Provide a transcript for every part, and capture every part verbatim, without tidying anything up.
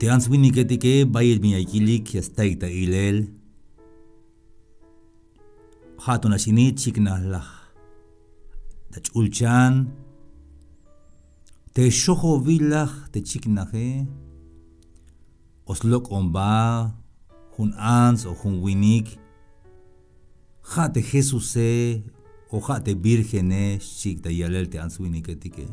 Te ants winiketike bayel bin ya yilik ya staik ta ilel. Ja'to nax ini chiknaj laj ta ch'ulchan. Te xojobil laj te chiknaje, o slok'omba jun ants o jun winik, ja' te Jesuse o ja' te Virgene, xchiik ta yalel te ants winiketike.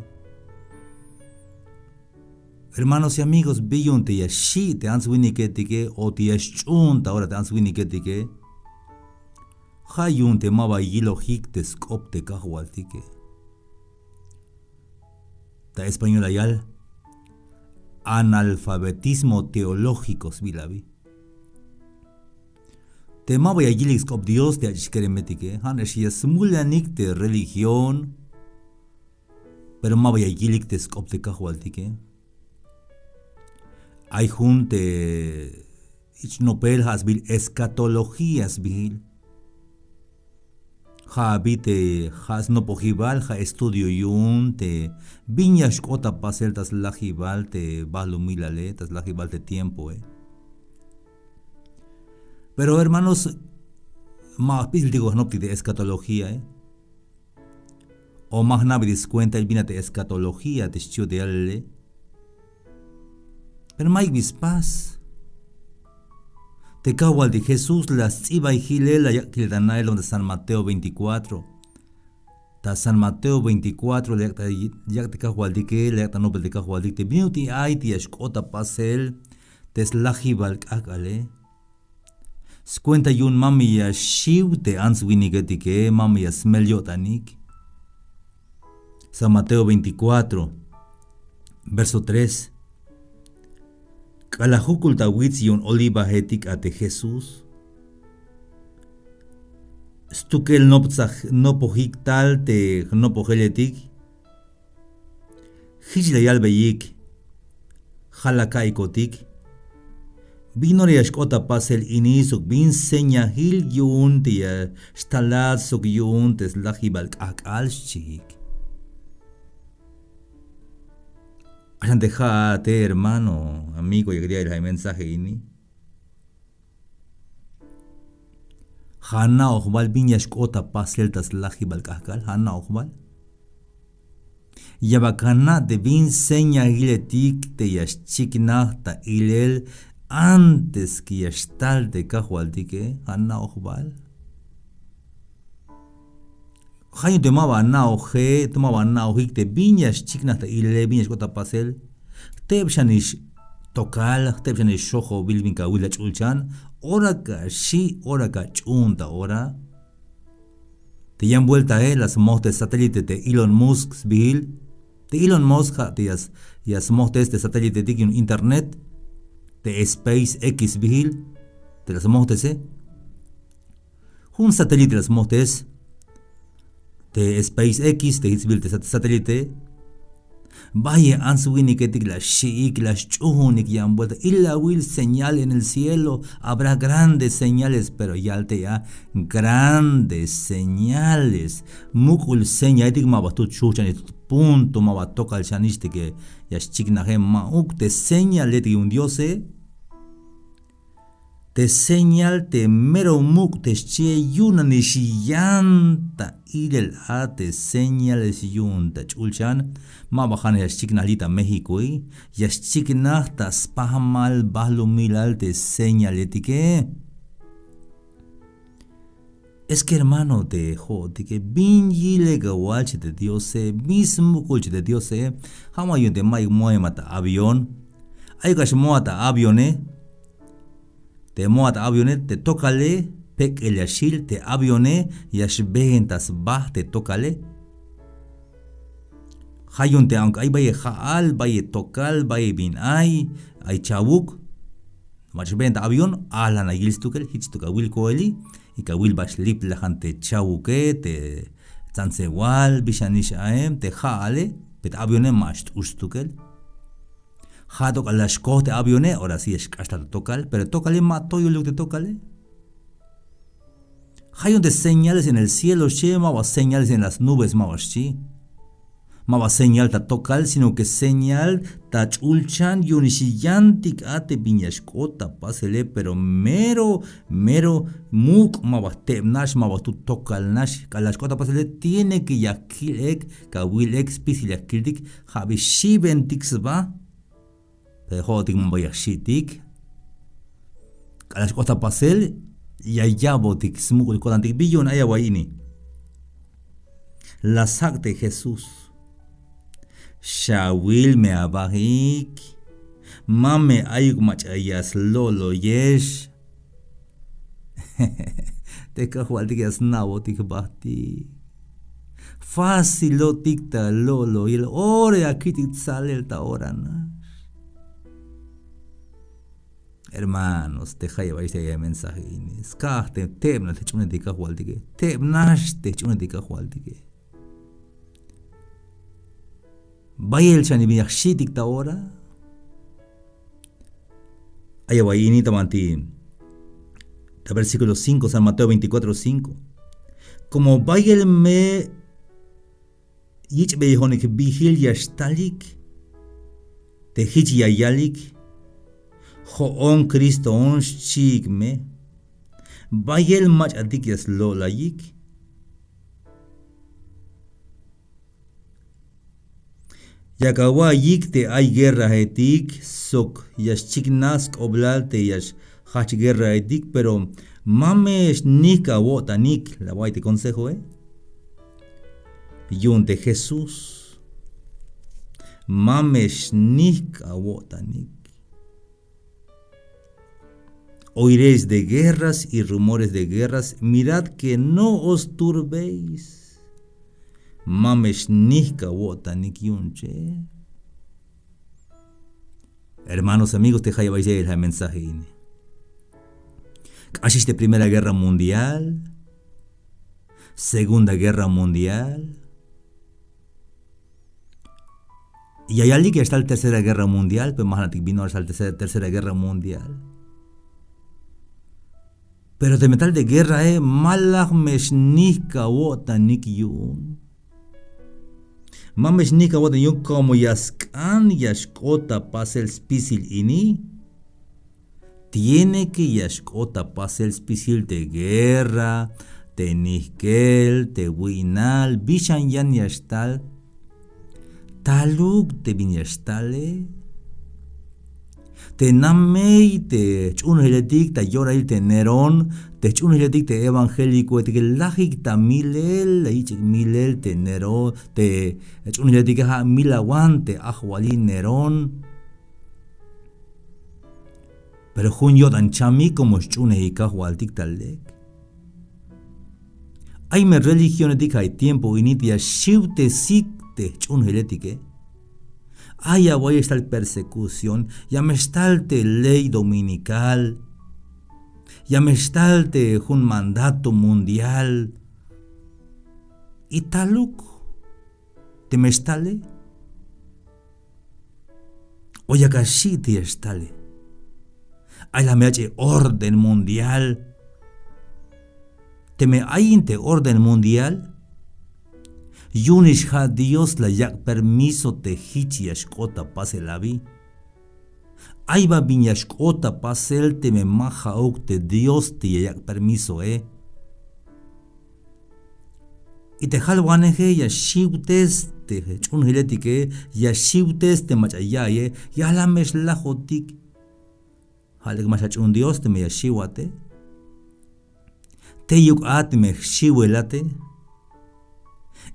Hermanos y amigos, bi yu'un te ya xi' te ants winiketike o te ya xch'uun ta ora te ants winiketike, ja' yu'un te ma ba yilojik te sk'op te Kajwaltike. Ta español la yal analfabetismo teológico sbiil abi. Te ma ba ya yilik sk'op Dios te ach'ix keremetike, ja' nax ya smulanik te religión, pero ma ba ya yilik te sk'op te Kajwaltike. Ay jun te ich nopel ja' sbiil escatología sbiil. Ja' abi te ja' snopojibal, ja' estudio yu'un te bin ya xk'ot ta pasel ta slajibal te balumilale, ta slajibal te tiempoe. Pero hermanos, ma jp'isiltik o jnoptik te escatologíae. O ma jna'betik skuentail bin a te escatología te xchiot te yalele. Pero mayuk bi spas. Te Kajwaltik Jesús la sts'ibaik jilel, la yak' kilel ta na'el ta San Mateo veinticuatro. Ta San Mateo veinticuatro la yak' ta, yak' te Kajwaltike, la yak' ta nopel te Kajwaltik te bin ut'il ay te ya xk'ot ta pasel te slajibal k'ajk'ale. Skuenta yu'un ma me ya xiw te ants winiketike, ma me ya smel yo'tanik. San Mateo veinticuatro, verso tres. K'alal juk'ul ta wits yu'un Olivaetik a te Jesús, stukel noptsaj, nopojik tal te jnopojeletik. Jich la yalbeyik: Ja' la ka'ikotik, bin ora ya xk'ot ta pasel ini sok bin señail yu'un te ya xtalat sok yu'un te slajibal k'ajk'al, xchiik. K'axan te ja'ate, hermano, amigo, ya k'ot ya'iyel ja' mensaje ini. Ja' ana'oj bal bin ya xk'ot ta pasel ta slajibal k'ajk'al, ja' ana'oj bal. Ya bal ana' te bin señailetik te ya xchiknaj ta ilel antes que ya xtal te Kajwaltike, ja' ana'oj bal. Ja' yu'un te ma ba ana'oje, te ma ba ana'ojik te bin ya xchiknaj ta ilele, bin ya xk'ot ta pasel. Jteb xanix tokal, jteb xanix xojobil bin kawil ta ch'ulchan, ora ka xi', ora ka ch'uun ta ora. Te yan vueltae la smojtes satélite te Elon Musk sbiil. Te Elon Musk ja' te ya s-, ya smojtes te satélitetik yu'un internet, te SpaceX sbiil, te la smojtese. Jun satélite la smojtes te SpaceX, te jich sbiil te sat-, satélite. Bayel ants winiketik la xi'ik, la xch'uunik yan vuelta. Ilawil señal en el cielo, habrá grandes señales, pero yal te ya grandes señales. Muk'ul señaletik, ma ba tut xujchanix, tut punto, ma ba tokal xanix te que ya xchiknaje, ma'uk. Te señaletik yu'un Diose. Te señal te mero muk' te xchie, yu'un nanix yan ta ilel a te señales yu'un ta ch'ulchan. Ma ba ja'nax ya xchiknaj li' ta Méxicoe, ya xchiknaj ta spamal balumilal te señaletike. Es que hermano, te jo'otike, bin yilel kawal xchi te Diose, bin smuk'ul xchi te Diose. Ja' ma yu'un te mayuk moemat ta avión. Ayuk a xmoat ta avione. Te moat ta avione, te tokale pek'el ya xjil, te avione ya xbeen ta sba te tokale. Ja' yu'un te aunque ay bayel ja'al, bayel tokal, bayel bin ay, ay chawuk, mach'a xbeen ta avión, alan a yil stukel, jich to kawil koeli, y kawil ba xliplajan te chawuke, te tsantsewal, bi xanix aem, te ja'ale, pero te avione ma xt'ux stukel. Ja' to k'alal xkoj te avione, ahora sí ya xk'axtaj te tokal, pero tokale ma toyoluk te tokale. Ja' yu'un te señales en el cielo xchi, ma ba señales en las nubes, ma ba xchi. Ma ba señal ta tokal, sino que señal ta ch'ulchan. Yu'unix yantik a te bin ya xk'ot ta pasele, pero mero, mero muk', ma ba jtebnax, ma ba jtut tokalnax. K'alal xk'ot ta pasele, tiene que ya jkil ek, kawil ek spisil ya jkiltik, ja' bi xibentik sba. Pero jo'otik ma ba ya jxi'tik. K'alal xk'ot ta pasel, ya ya'botik smuk'ul ko'tantik. Bi yu'un ay awa'y ini. La sjak' te Jesús: Xawil me abajik, ma me ayuk mach'a ya slo'loyex. Te Kajwaltik ya sna'botik jbajtik. Fácilotik ta lo'loyel, ora ya kich'tik tsalel ta ora nax. Hermanos, te jayeb ayex te ay mensaje ini, skaj te tebnax te jch'uunejtik Kajwaltike, tebnax te jch'uunejtik Kajwaltike. Bayel xan bin ya jxi'tik ta ora. Ay awa'y ini ta banti, ta versículo cinco, San Mateo veinticuatro cinco. Como bayel me yich'beyejonik bijil ya xtalik, te jich ya yalik: Jo'on Cristoon, xchiik me. Bayel mach'atik ya slo'layik. Yak awa'iyik te ay guerraetik sok ya xchiknaj sk'oblal te ya xjajch guerraetik, pero ma me xnijk' awo'tanik. La awa'iy te consejoe. Yu'un te Jesús, ma me xnijk' awo'tanik. Oiréis de guerras y rumores de guerras, mirad que no os turbéis. Ma me xnijk' awo'tanik yu'un che. Hermanos, amigos, te jayeb ayex te ay mensaje ini. K'axix te Primera Guerra Mundial, Segunda Guerra Mundial, ya yalik ya xtal Tercera Guerra Mundial, pero ma jna'tik bin ora xtal Tercera, Tercera Guerra Mundial. Pero teme tal te guerrae, ma laj me xnijk' awo'tanik yu'un. Ma me xnijk' awo'tanik yu'un, como ya sk'an ya xk'ot ta pasel spisil ini. Tiene que ya xk'ot ta pasel spisil te guerra, te nijk'el, te wi'nal, bi xan yan ya xtal. Taluk te bin ya xtale. Te namey te jch'uunjeletik ta yorail te Nerón, te jch'uunjeletik te evangélicoetik, lajik ta milel, la yich'ik milel te Nerón, te jch'uunjeletike ja' milawan te ajwalil Nerón. Pero jun yo'tan chamik como xch'uunejik Kajwaltik ta lek. Ay me religionetik ja' tiempo ini te ya xiwtesik te jch'uunjeletike. Ay awayex tal persecución, ya me xtal te ley dominical, ya me xtal te jun mandato mundial. Y taluk teme xtale, o yak axi' te ya xtale. Ay la me ach'e orden mundial. Teme ayin te orden mundial, yu'unix ja' Dios la yak' permiso te jich ya xk'ot ta pasel abi. Ay ba bin ya xk'ot ta pasel teme ma ja'uk te Dios te ya yak' permisoe. Y te jalwaneje ya xiwtes te jch'uunjeletike, ya xiwtes te mach'a ya'aye, ya la me xlajotik. Ja' lek ma xach'uun Dios teme ya xiwate. Teyuk a teme jxiwelate.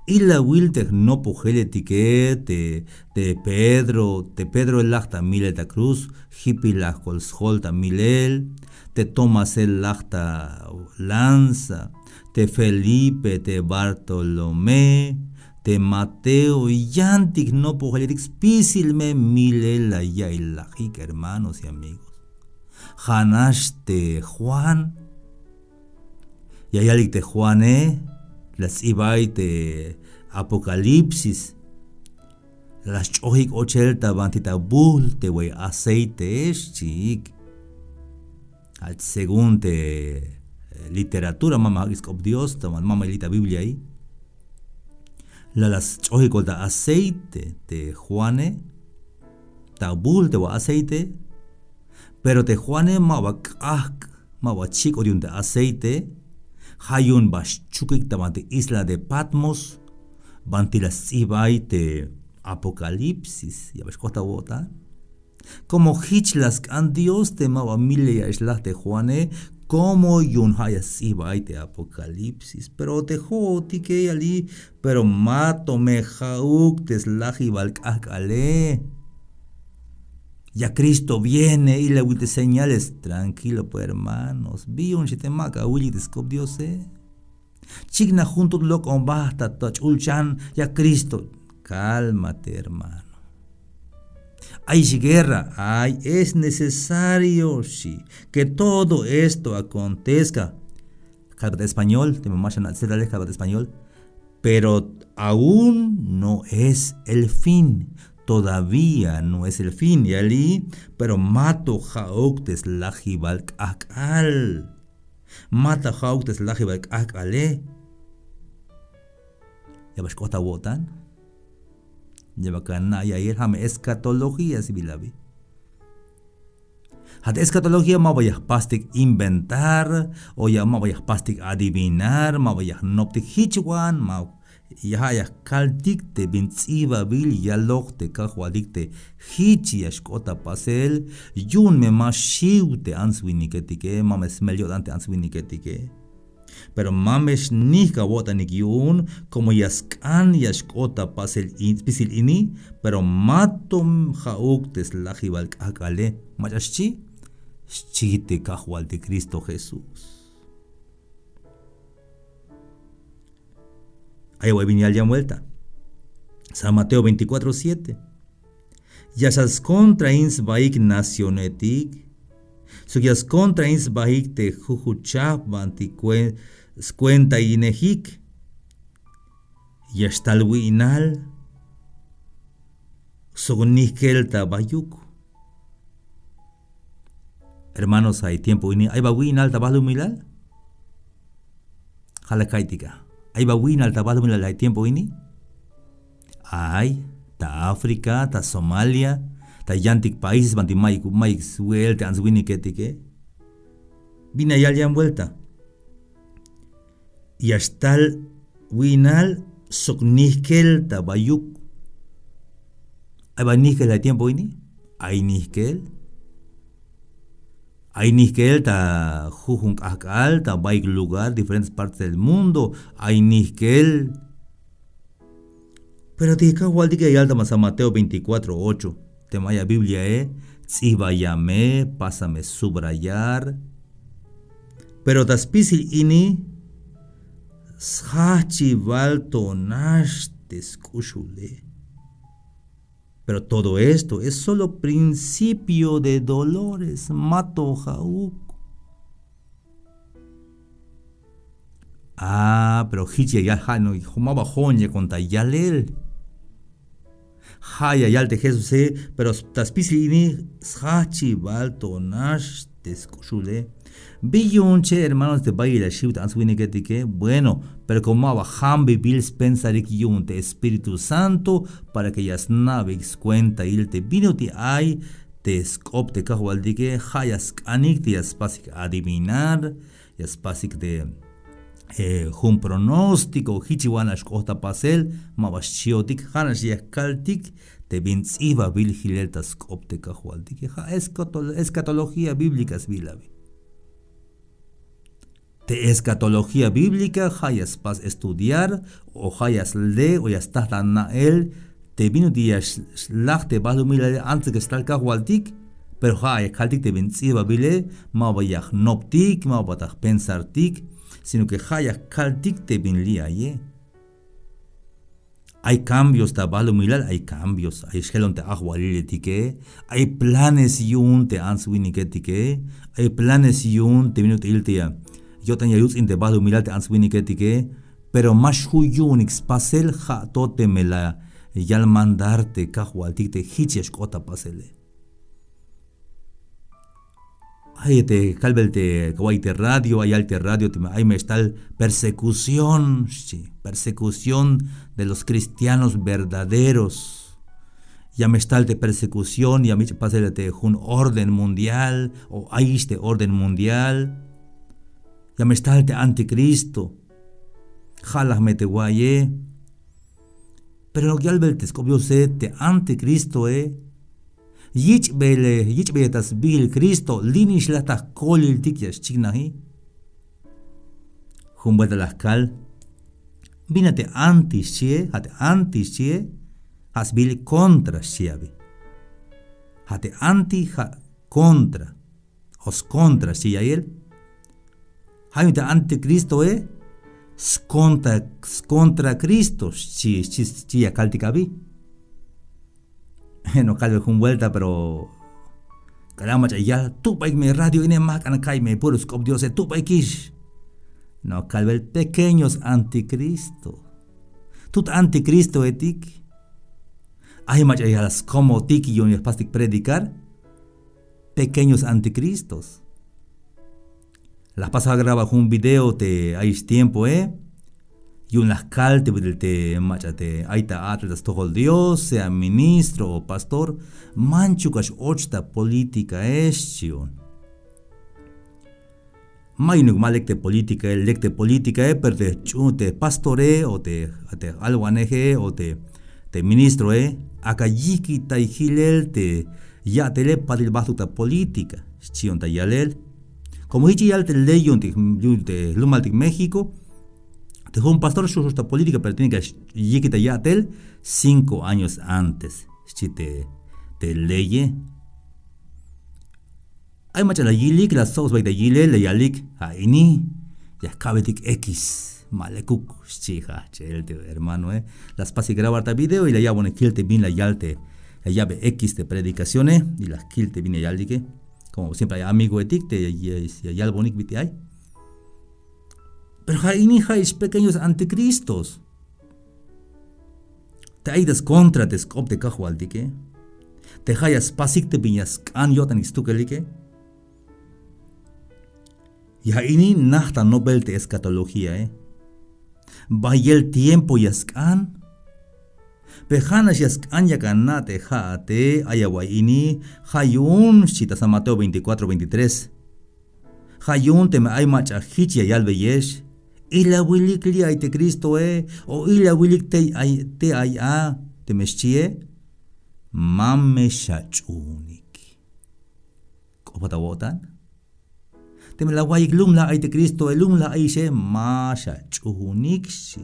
Ilawil te jnopojeletike, te, te Pedro, te Pedroe laj ta milel ta cruz, jipil laj kol sjol ta milel, te Tomase laj ta lanza, te Felipe, te Bartolomé, te Mateo, yantik jnopojeletik spisil me milel la ya'iy lajik, hermanos y amigos. Ja'nax te Juan, ya yalik te Juane, la sts'ibay te Apocalipsis, la sch'ojik ochel ta banti ta bul te wey aceite, xchiik. Jach según te, eh, literatura, ma me jak'ix sk'op Dios, ta ma me yalik ta Bibliae. La la sch'ojikol ta aceite te Juane, ta bul te ba aceite, pero te Juane ma ba k'ajk', ma ba chik'ot yu'un te aceite. Ja' yu'un ba xchukik ta banti isla de Patmos, banti la sts'ibay te Apocalipsis, ya ba xk'ot awo'tan. Como jich la sk'an Dios te ma ba mile ya xlaj te Juane, como yu'un ja' ya sts'ibay te Apocalipsis. Pero te jo'otike yali, pero mato me ja'uk te slajibal k'ajk'ale. Ya Cristo viene, ilawil te señales. Tranquilo, pues, hermanos. Bi yu'un xi te ma ka awilik te sk'op Diose. Chiknaj jun tut lok'omba ta, ta ch'ulchan, ya Cristo. Cálmate, hermano. Ay guerra, ay, es necesario, xi, que todo esto acontezca. Kalbat español, te mamá xana' tzetalej, kalbat español. Pero aún no es el fin. Todavía no es el fin. Yali, pero mato ja'uk te slajibal k'ajk'al. Mato ja'uk te slajibal k'ajk'ale. Ya ba xk'ot awo'tan. Ya ba ka na' ya'iyel, ja' me escatología sbiil abi. Ja' te escatología ma ba ya jpastik inventar, o ya ma ba ya jpastik adivinar, ma ba ya jnoptik jichwan, ma ya ja' ya jkaltik te bin ts'ibabil yaloj te Kajwaltik te jich ya xk'ot ta pasel. Yu'un me ma xiw te ants winiketike, ma me smel yo'tan te ants winiketike. Pero ma me xnijk awo'tanik yu'un, como ya sk'an ya xk'ot ta pasel in-, spisil ini, pero mato ja'uk te slajibal k'ajk'ale. Mach'a xchi, xchi te Kajwaltik Cristo Jesús. Ay awa'y bin yal yan vuelta. San Mateo veinticuatro siete. Ya xal skontrain sbaik nacionetik, sok ya skontrain sbaik te jujuchaj banti kue-, skuentainejik. Ya xtal wi'nal sok nijkel ta bayuk. Hermanos, ay tiempo ini, ay ba wi'nal ta balumilal. Ja' la ka'iytik a. Ay ba wi'nal ta balumilal ay tiempo ini. Ay, ta África, ta Somalia, ta yantik países banti mayuk, mayuk swe'el te ants winiketike. Bin ya yal yan vuelta. Ya xtal wi'nal sok nijkel ta bayuk. Ay ba nijkel ay tiempo ini. Ay nijkel. Ay nijkel ta jujun k'ajk'al, ta bayuk lugar, diferentes partes del mundo, ay nijkel. Pero te Kajwaltik ya yal ta San Mateo veinticuatro ocho, teme ay a Bibliae, ts'ibaya me, pásame subrayar. Pero ta spisil ini, sjajchibal to nax te sk'uxule. Pero todo esto es solo principio de dolores, mato ja'uk. Ah, pero jich ya yal, ja' no, ma ba jo'on yakon ta yalel. Ja' ya yal te Jesuse, pero ta spisil ini sjajchibal to nax te sk'uxule. Bi yu'un che, hermanos, te bayel ya xiw te ants winiketike. Bueno, pero como ma ba jambibil spensarik yu'un te Espíritu Santo para que ya sna'beyik skuentail te bin ut'il ay te sk'op te Kajwaltike, ja' ya sk'anik te ya spasik adivinar, ya spasik te, eh, jun pronóstico, jich wan ya xk'ot ta pasel, ma ba xchiotik, ja' nax ya kaltik te bin ts'ibabil jilel ta sk'op te Kajwaltike. Ja' escato-, escatología bíblica sbiil abi. Te escatología bíblica ja' ya spas estudiar, o ja' ya sle, o ya sta ta na'el te bin ut'il ya x-, x-, laj te balumilale antes que xtal Kajwaltik, pero ja' ya kaltik te bin ts'ibabile, ma ba ya jnoptik, ma ba ta jpensartik, sino que ja' ya kaltik te bin li' aye. Ay cambios ta balumilal, ay cambios, ay xjelon te ajwaliletike, ay planes yu'un te ants winiketike, ay planes yu'un te bin ut'il te ya yo'tan ya yuts'in te balumilal te ants winiketike, pero ma xju' yu'unik spasel, ja' to teme la yal mandar te Kajwaltik te jich ya xk'ot ta pasele. Ay te kalbel te kawa'iy te radio, ay yal te radio te ay me xtal persecución xchi, persecución de los cristianos verdaderos. Ya me xtal te persecución, ya me yich' pasel te jun orden mundial o ayix te orden mundial. Ya me xtal te anticristo. Ja' laj me te wa'iye. Pero nok yalbel te sk'op Diose, te anticristoe yich'beyele, yich'beyele ta sbijil Cristo, li' nix laj ta jkoliltik ya xchiknaji. Jun buelta laj kal, bin a te anti xchie, ja' te anti xchie, ja' sbijil contra xchi abi. Ja' te anti ja' contra o scontra xchi ya'iyel. Ja' yu'un te anticristoe scontra, scontra Cristo xchi, xchi, xchi ya kaltik abi. No kalbe jun buelta, pero k'alal mach'a yal, tuba'ik me radio ine, ma jk'an ka'y me puro sk'op Diose, tuba'ikix. No kalbel pequeños anticristo. Tut anticristoetik. Ay mach'a ya la skomotik yu'un ya jpastik predicar. Pequeños anticristos. La jpas a grabar jun video te ayix tiempoe. Yu'un la jkal te bit'il te mach'a te ay ta a'tel ta stojol Dios, sea ministro o pastor, manchukax och ta políticae xchi yu'un. Ma yu'unuk ma lek te políticae, lek te políticae, pero te jch'uun te pastore o te, te j-alwaneje o te, te ministroe, ak'a yijkitay jilel te ya'tele, patil bajtuk ta política xchi yu'un ta yalel. Como jich ya yal te ley yu'un te, yu'un te jlumaltik México, te jun pastor xju' xju' ta política, pero tiene que yijkitay ya'tel cinco años antes xchi te, te leye. Ay mach'a la yilik, la stsob sbaik ta yilel, la yalik: "Ja' ini ya jka'betik X, ma lekuk", xchi jajchel te hermanoe. La spasik grabar ta video y la ya'bonik kil te bin la yal te, la ya'be X te predicacione y la kil te bin la yalike. Como siempre ay amigoetik te ya, ya, ya yalbonik bit'il ay. Pero ja' ini ja'ix pequeños anticristos. Te ay ta scontra te sk'op te Kajwaltike. Te ja' ya spasik te bin ya sk'an yo'tanik stukelike. Ja' ini najt ta nopel te escatologíae. Bayel tiempo ya sk'an. Pero ja'nax ya sk'an yak ana' te ja'ate, ay awa'y ini, ja' yu'un xchi ta San Mateo veinticuatro veintitrés. Ja' yu'un teme ay mach'a jich ya yalbeyex: "Ilawilik li' ay te Cristoe", o "Ilawilik tey ay, tey ay a", teme xchie, ma me xach'uunik. K'opat awo'tan. Teme la awa'yik: "Lum la ay te Cristoe, lum la ayixe", ma xach'uunik, xchi.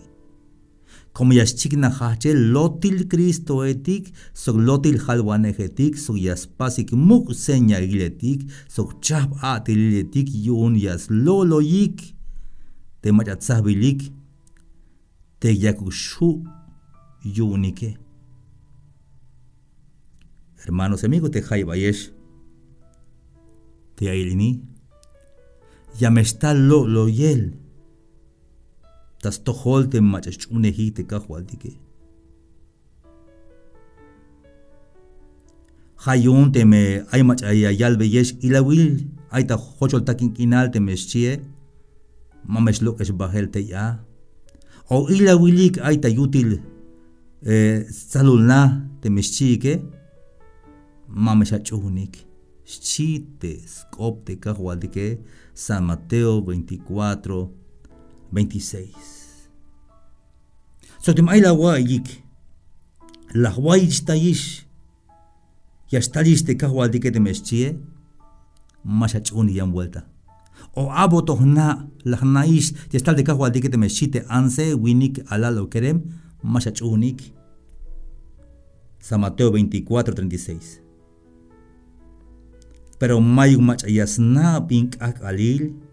Como ya xchiknaj jajchel lotil Cristoetik, sok lotil jalwanejetik, sok ya spasik muk' señailetik, sok chajp a'teliletik, yu'un ya slo'loyik te mach'a tsajbilik te yakuk xju' yu'unike. Hermanos y amigos, te jayeb ayex te ya'iyel ini, ya me xtal lo'loyel ta stojol te mach'a xch'uunejik te Kajwaltike. Ja' yu'un teme ay mach'a ya yalbeyex: "Ilawil ay ta jochol takin k'inal", teme xchie, ma me xlok'ex bajel tey a. O "Ilawilik ay ta yutil, eh, stsalul na", teme xchiike, ma me xach'uunik, xchi te sk'op te Kajwaltike, San Mateo veinticuatro veintiséis. Sok teme ay la awa'iyik: "La jwayichtayix, ya xtalix te Kajwaltike", teme xchie, ma xach'uunik yan vuelta. O: "A'bot to jna', la jna'ix, ya xtal te Kajwaltike", teme xchi te antse, winik, alal o kerem, ma xach'uunik. San Mateo veinticuatro treinta y seis. Pero mayuk mach'a ya sna' bin k'ajk'alil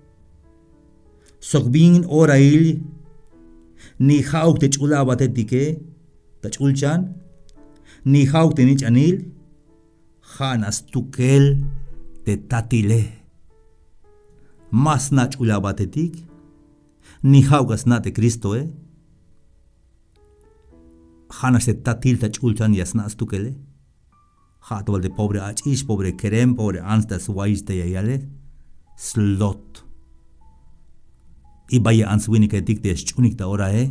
sok bin orail, ni ja'uk te ch'ul a'batetike ta ch'ulchan, ni ja'uk te nich'anil, ja' nax stukel te tatile. Ma sna' ch'ul a'batetik, ni ja'uk a sna' te Cristoe. Ja' nax te tatil ta ch'ulchan ya sna' stukele. Ja' to bal te pobre ach'ix, pobre kerem, pobre ants ta swayich te ya yale. slot. Y bayal ants winiketik te ya sch'unik ta orae.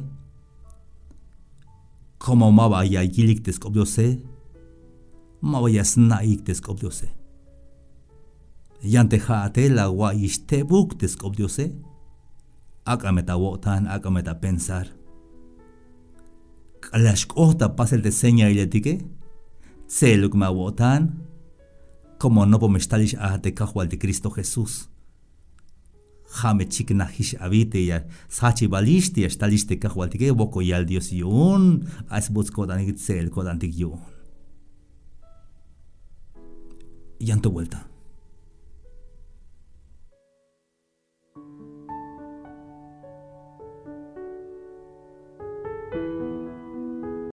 Komo ma ba ya yilik te sk'op diose, ma ba ya sna'ik te sk'op diose. Yan te ja'ate la awa'iyix tebuk te sk'op diose. Ak'a me ta awo'tan, ak'a me ta apensar. K'alal xk'oht ta pasel te señailetike, tse'eluk me awo'tan. Komo nopomex talix a te kajwaltik Kristo Jesús. Ja' me chiknajix abi te ya sjachibalix te ya xtalix te kajwaltike. Wokol yal Dios yu'un. Ay sbuts ko'tanik, tse'el ko'tantik yu'un. Yan to buelta.